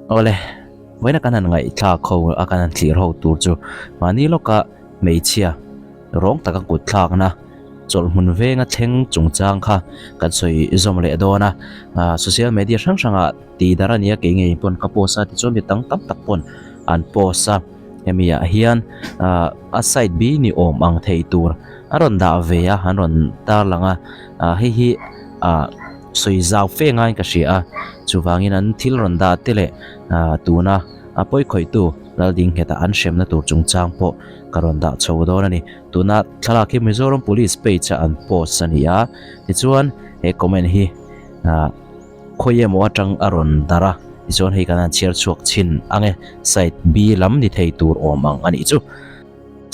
Awle, vawiina kan han ngaihthlak ho a kan han thlir ho tur chu mahni lawka hmeichhia rawng taka kut thlakna chawlhhmun venga thleng chungchang kha kan sawi zawm leh dawn a. Ahh social media hrang hrangah tih dar a nia kei ngei pawn ka post a tichuan mi tam tam tak pawn an post a hemi ah hian ahh a side B ni awm ang thei tur a rawn dah ve a an rawn tarlang a ah hei hi ah sawi zau fe ngaiin ka hria a chuvangin an thil rawn dah te leh ah tuna a pawi khawihtu Laldingheta an hremna tur chungchang pawh ka rawn dah chho dawn a ni tuna thlalak hi Mizoram Police page a an post a ni a tichuan he comment hi ah. Khawi emaw atang a rawn darh a, tichuan hei kan han chhiar chhuak chhin ang e, side B lam ni thei tur awm ang a nih chu.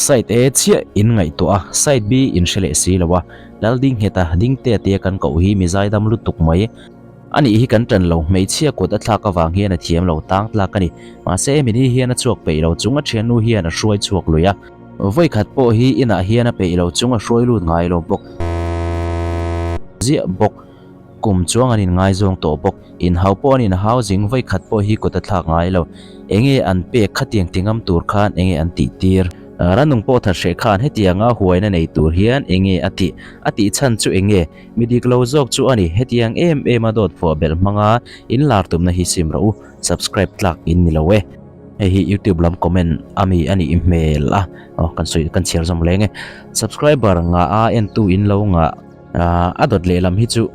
Side A chiah in ngaihtuah a, side B in hre leh si lo a, Laldingheta Dingtea tia kan koh hi mi zaidam lutuk mai a nih hi kan tan lo, hmeichhia kut a thlak avang hian a thiam lo tang tlak a ni, mahse hemi ni hian a chhuak peih lo chung a thiannu hian a hruai chhuak lui a, vawikhat pawh hi inah hian a peih lo chung a hruai lut ngai lo bawk ziah bawk. Kum chuang an inngaizawng tawh bawk. Inhau pawh an inhau zing vawi khat pawh hi kut a thlak ngai lo. Enge an pek khatiang ti ngam tur khan enge an tih tir? Ranung pawh that hreh khan hetianga huaina nei tur hian enge a tih? A tih chhan chu enge? Mi dik lo zawk chu a ni. Hetiang em em a dawt phuah belh hmanga in lar tumna hi sim rawh u. Subscribe tlak in ni lo e. Hei hi YouTube lam comment a mi a nih hmel a. Aw kan sawi kan chhiar zawm leng e. Subscriber ngah a entu in lo ngah. A dawt lehlam hi chu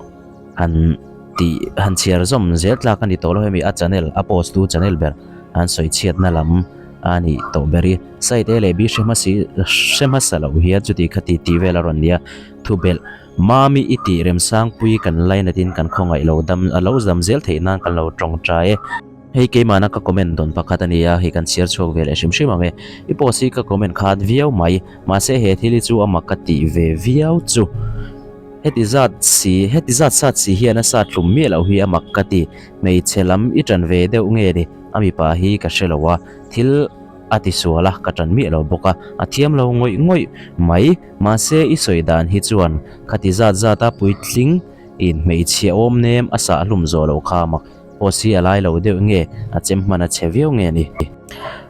han tih han chhiar zawm zel tlak a ni tawh lo hemi a channel a post tu channel ber an sawi chhiatna lam a ni tawh ber i side A leh B hre hmasi hre hmasa loh hian chuti kha ti tih vel a rawn nia thubelh Mami i tih Remsangpui kan lainat in kan khawngaih lo dam a lo zam zel theih nan kan lo tawngtai e. Hei keimahna ka comment dawn pakhat a nia, hei kan chhiar chhuak ve leh hrim hrim ang e. I post hi ka comment khat viau mai, mahse he thil hi chu a mak ka tih ve viau chu. Heti zat si, heti zat sat si hian a sat hlum miah loh hi a mak ka ti. Hmeichhe lam i tan ve deuh nge ni, a mipa hi ka hre lo a, thil a ti sual a, ka tan miah lo bawk a, a thiam lo ngawih ngawih mai. Mahse i sawi dan hi chuan khati zat zat a puitling in hmeichhia awm nem a sah hlum zawh loh kha a mak. Post hi a lai lo deuh nge a chem hman a chhe viau nge ni?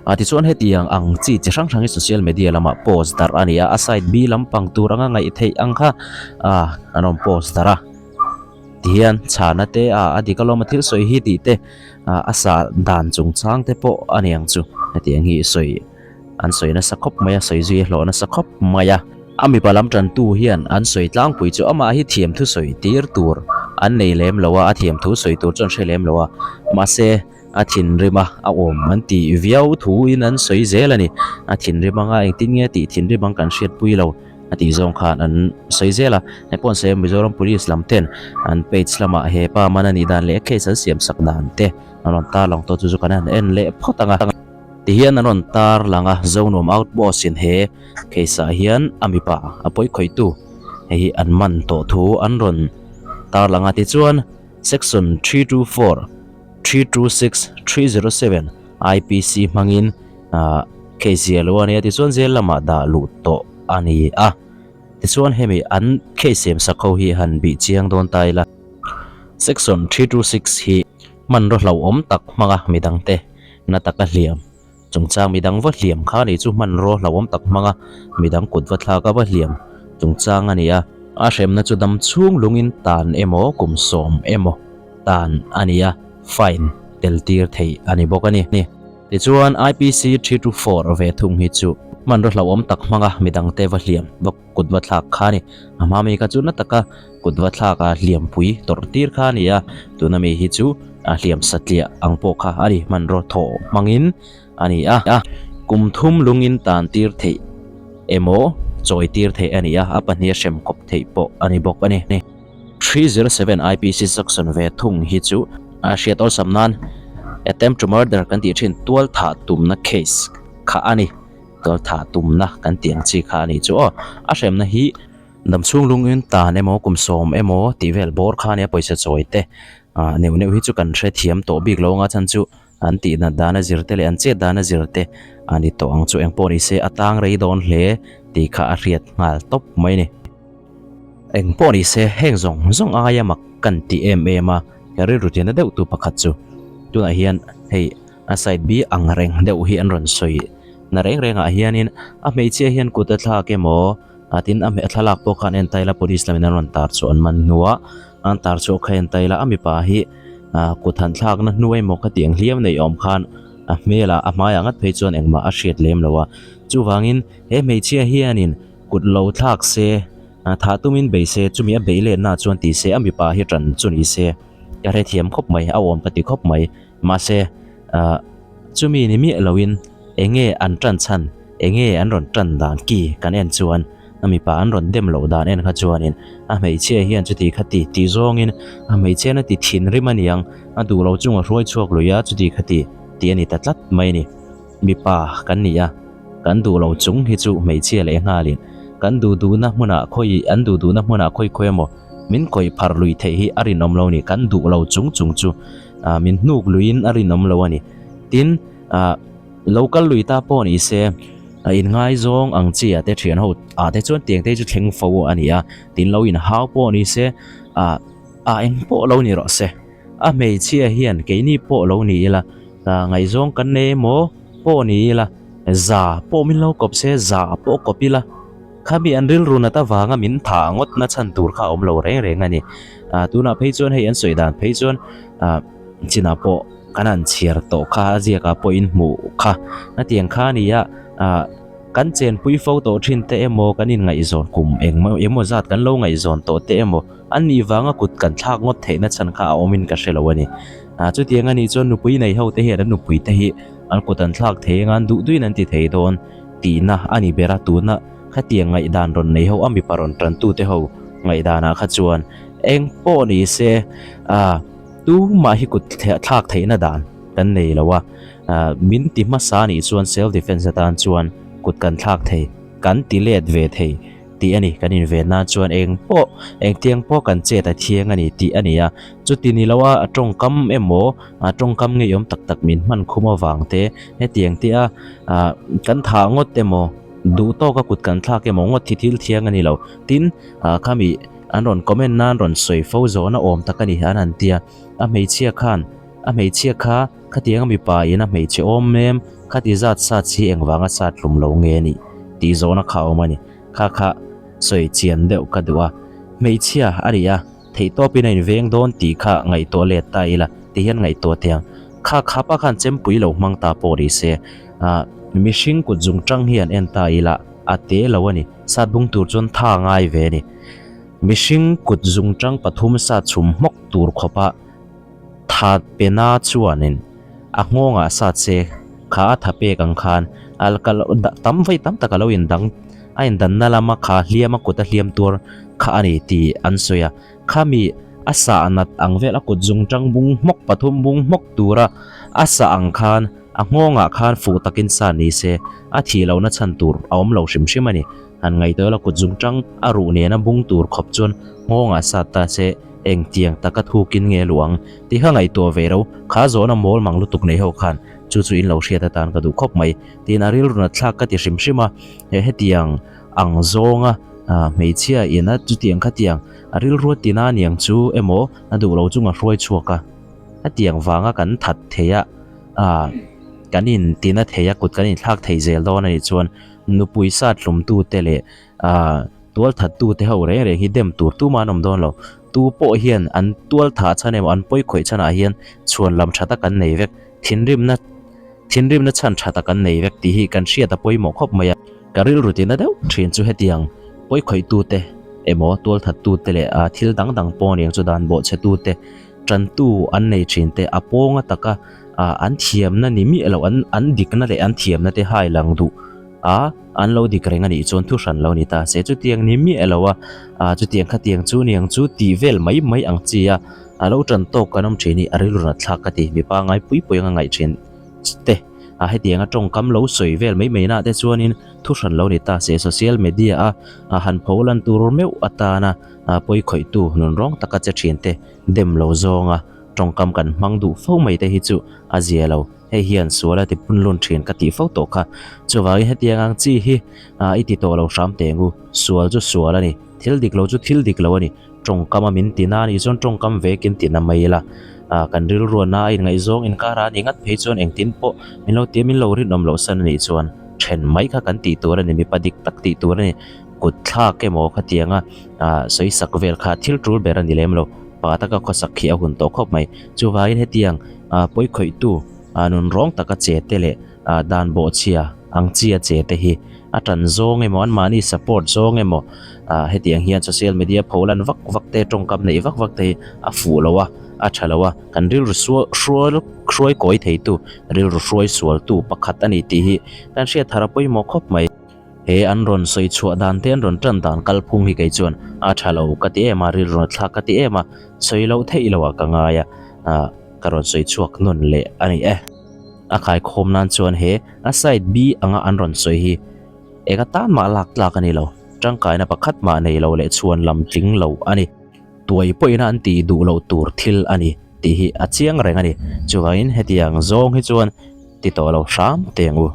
A tichuan hetiang ang chi chi hrang hrang hi social media lamah post darh a ni a, a side B lampang tur anga ngaih theih ang kha a an rawn post darh a. Tihian chhana te a a dik alawm a thil sawi hi tih te a sa dan chungchang te pawh a ni ang chu hetiang hi sawi An sawi nasa khawp mai a, sawi zui a hlawh nasa khawp mai a. A mipa lam tantu hian an sawi tlangpui chu amah hi thiam thu sawi tir tur an nei lem lo a, a thiam thu sawi tur chu an hre lem lo a. Mahse, a thinrim a, a awm an tih viau thuin an sawi zel a ni. A thinrim anga engtin nge tih thinrim ang kan hriatpui lo a tih zawng khan an sawi zel a. Hei pawh an sawi a, Mizoram Police lam ten an page lamah he pa man a nih dan leh case an siam sak dan te an rawn tarlang tawh chu chu kan han en leh phawt ang a. Tihian an rawn tar lang a, Zonuam Outpost in he case ah hian a mipa a pawi khawihtu hei hi an man tawh thu an rawn tar lang a, tichuan Section 324, 326, 307 IPC hmangin ah case ziah loh a ni a, tichuan jail lamah dah luh tawh a ni a, tichuan hemi an case siam sak ho hi han bih chiang dawn ta ila Section 326 hi hmanraw hlauhawm tak hmanga midangte Na taka hliam chungchang midang va hliam kha ni chu hmanraw hlauhawm tak hmanga midang kut va thlak a va hliam chungchang a ni a. A hremna chu dam chhung lungin tan emaw kum sawm emaw tan a ni a, fine tel tir theih a ni bawk a ni. Tichuan IPC 324 ve thung hi chu hmanraw hlauhawm tak hmanga midangte va hliam va kut va thlak kha a ni. A hma mi kha chu na taka kut va thlak a hliampui tawrh tir kha a ni a, tuna mi hi chu a hliam satliah ang pawh kha a ni, hmanraw thawh hmangin a ni a. Kum thum lungin tan tir theih emaw chawi tir theih a ni a, a pahnih a hrem khawp theih pawh a ni bawk a ni. 307 IPC section ve thung hi chu a hriat awlsam nan attempt to murder kan tih thin tual thah tumna case kha a ni. Tual thah tumna kan tih ang chi kha a nih chu aw. A hremna hi damchhung lungin tan emaw kum sawm emaw tih vel bawr kha ania pawisa chawi te ah neuh neuh hi chu kan hrethiam tawh bik lo anga chhan chu an tih nat dan a zir te leh an chet dan a zir te a ni tawh ang chu engpawh ni se a tang rei dawn hle tih kha a hriat nghal tawp mai a ni. Engpawh ni se heng zawng zawng aia mak kan ti em em a, ka rilru tiana deuh tu pakhat chu. Tunah hian hei a side bi ang reng deuh hi an rawn sawi na reng reng ah hianin a hmeichhia hian kut a thlak emaw ah tin a thlalak pawh khan en taila police lamin an rawn tar chhuah an man hnuah an tar chhuah kha en taila a mipa hi ah kut han thlakna hnu emaw ka tih ang hliam nei awm khan a hmelah a hmaiah ngat phei chuan engmah a hriat lem lo a chuvangin he hmeichhia hianin kut lo thlak se ah thah tumin bei se chumi a beih letna chuan ti se a mipa hi tan chu ni se. Ka hrethiam khawp mai, a awm ka ti khawp mai. Mahse, ah, chumi ni miah loin eng nge an tan chhan, eng nge an rawn tan dan ki kan en chuan, a mipa an rawn dem loh dan en kha chuanin a hmeichhia hian chuti kha ti tih zawngin a hmeichhian a ti thinrim a niang, a duh lo chunga hruai chhuak lui a chuti kha ti tih a ni ta tlat mai a ni. Mipa kan ni a, kan duh lo chung hi chu hmeichhia leh nghalin kan duh duhna hmunah khawi an duh duhna hmunah khawi khawi emaw min kawih phar lui theih hi a rinawm lo a ni, kan duh lo chung chung chu ah min hnuk luiin a rinawm lo a ni. Tin, ah lo kal lui ta pawh ni se a inngaizawng ang chi ah te thian ho ah te chuan tiang te chu thleng fo a ni a, tin lo inhau pawh ni se ah ah eng pawh lo ni rawh se. A hmeichhia hian keini pawh lo ni ila ah ngaihzawng kan nei emaw pawh ni ila za pawh min lo kawp se za pawh kawp ila khami an rilru nat avanga min thah ngawt na chhan tur kha a awm lo reng reng a ni. Ah tunah phei chuan hei an sawi dan phei chuan ah chinah pawh kan han chhiar tawh kha a ziakah pawh in hmuh kha a tiang kha a ni a ah kan chenpui fo tawh thin te emaw kan inngaihzawn kum engmaw emaw zat kan lo ngaihzawn tawh te emaw An nih vanga kut kan thlak ngawt theihna chhan kha a awmin ka hre lo a ni. Ah, chutiang a nih chuan nupui nei ho te hian an nupui te hi an kut an thlak thei anga an duh duhin an ti thei dawn tihna a ni ber a, tuna khatiang ngaihdan rawn nei ho a mipa rawn tantu te ho ngaihdanah kha chuan eng pawh ni se, ah, tumah hi kut thlak theihna dan kan nei lo a, ah, min ti hmasa a nih chuan self defence atan chuan kut kan thlak thei, kan ti let ve thei. Tih a ni, kan inven nan chuan eng pawh, engtiang pawh kan chet a thiang a ni tih a ni a. Chuti ni loa a tawngkam emaw, a tawngkam ngeiawm tak tak min hman khum avang te, hetiang te a kan thah ngawt emaw, duh tawka kut kan thlak emaw ngawt hi thil thiang a ni lo. Tin, khami an rawn comment nan rawn sawi fo zawhna awm tak a ni an han tia, a hmeichhia khan, a hmeichhia kha khatianga mipa in a hmeichhe awm em, khati zat sat si engvanga sat hlum lo nge ni tih zawhna kha a awm a ni. Kha kha sawi chian deuh ka duh a, hmeichhia a ni a, theihtawpin a inveng dawn tih kha ngaihtuah let ta ila ti hian ngaihtuah teh ang. Kha khapa khan chempui lo hmang ta pawh ni se, ah mihring kut zung tang hian en ta ila a te lo a ni, sat bung tur chuan tha ngai ve a ni. Mihring kut zung tang pathum sat chhum hmawk tur khawpa Tha pena chuanin a nghawngah sat se kha a tha pek ang khan a kal tam vawi tam tak a lo indang a indanna lama kha hliam a kut a hliam tuar kha a ni tih an sawi a. Khami a sah nat ang vel a kut zung tang bung hmawk pathum bung hmawk tura a sah ang khan a nghawngah khan fuh takin sa ni se a thih lohna chhan tur a awm lo hrim hrim a ni. Han ngaihtuah ila kut zung tang a ruh nena bung tur khawp chuan nghawngah sat ta se Engtiang taka thukin nge luh ang tih kha ngaihtuah ve ro, kha zawhna mawl mang lutuk nei ho khan chu chu in lo hriat atan ka duh khawp mai tiin a rilru nat thlak ka ti hrim hrim a, he hetiang ang zawnga hmeichhia in a chutiang khatiang a rilru a tina aniang chu emaw a duh lo chunga hruai chhuak a, hetiang vanga kan that thei a kan in tina thei a kut kan inthlak thei zel dawn anih chuan nupui sat hlumtute leh Tual thattute ho reng reng hi dem tur tumah an awm dawn lo. Tu pawh hian an tual thah chhan emaw an pawi khawih chhanah hian chhuan lam tha tak an nei vek. Thinrimna thinrimna chhan tha tak an nei vek tih hi kan hriat a pawimawh khawp mai a. Ka rilru tina deuh thin chu hetiang pawi khawihtute emaw tual thattute leh thil dang dang pawh aniang chu dan bawhchhetute tantu an nei thin te a pawnga taka an thiamna ni miah loh an an dikna leh an thiamna te hai lang duh a. An lo dik reng a nih chuan thu hran lo ni ta se chutiang ni miah lo a, ah chutiang khatiang chu niang chu tih vel mai mai ang chi a, a lo tan tawk kan awm thin hi a rilru nat thlak ka ti, mipa ngai pui pui anga ngaih thin te ah hetiang a tawngkam lo sawi vel mai mai na te chuanin thu hran lo ni ta se social media a ah han pho lan tur meuh atana ah pawi khawih tu nun rawng taka che thin te dem lo zawnga tawngkam kan hmang duh fo mai te hi chu a zia lo. Hei hian sual a ti punlun thin ka tih fo tawh kha. Chuvangin hetiang ang chi hi i ti tawh lo hram teh ngu. Sual chu sual a ni. Thil dik lo chu thil dik lo a ni. Tawngkam a min tina a nih chuan tawngkam vekin tina mai ila. Ah kan rilru a na a inngaihzawng inkar a nih ngat phei chuan engtin pawh min lo tia min lo rinawm loh san a nih chuan then mai kha kan tih tur a ni, mipa dik tak tih tur a ni. Kut thlak emaw khatianga ah sawi sak vel kha thil tul ber a ni lem lo. Pa taka khawsak khi a hun tawh khawp mai. Chuvangin hetiang ah pawikhawihtu ah nun rawng taka che te leh ah dan bawhchhia ang chi a che te hi a tan zawng emaw anmahni support zawng emaw ah hetiang hian social media pho lan vak vak te tawngkam neih vak vak te hi a fuh lo a a tha lo a kan rilru sual hrual hruai kawi thei tu rilru hruai sual tu pakhat a ni tih hi kan hriat thar a pawimawh khawp mai. He an rawn sawi chhuah dan te an rawn tan dan kalphung hi kei chuan a tha lo ka ti em a rilru na thlak ka ti em a sawi loh theih loh ah ka ngai a ah ka rawn sawi chhuak nawn leh a ni e. A khaikhawm nan chuan he a side B anga an rawn sawi hi eng atan mah lak tlak a ni lo, tangkaina pakhat mah nei lo leh chhuan lam tling lo a ni. Tuai pawhin an tih duh loh tur thil a ni tih hi a chiang reng a ni. Chuvangin hetiang zawng hi chuan ti tawh lo hram teh ang u.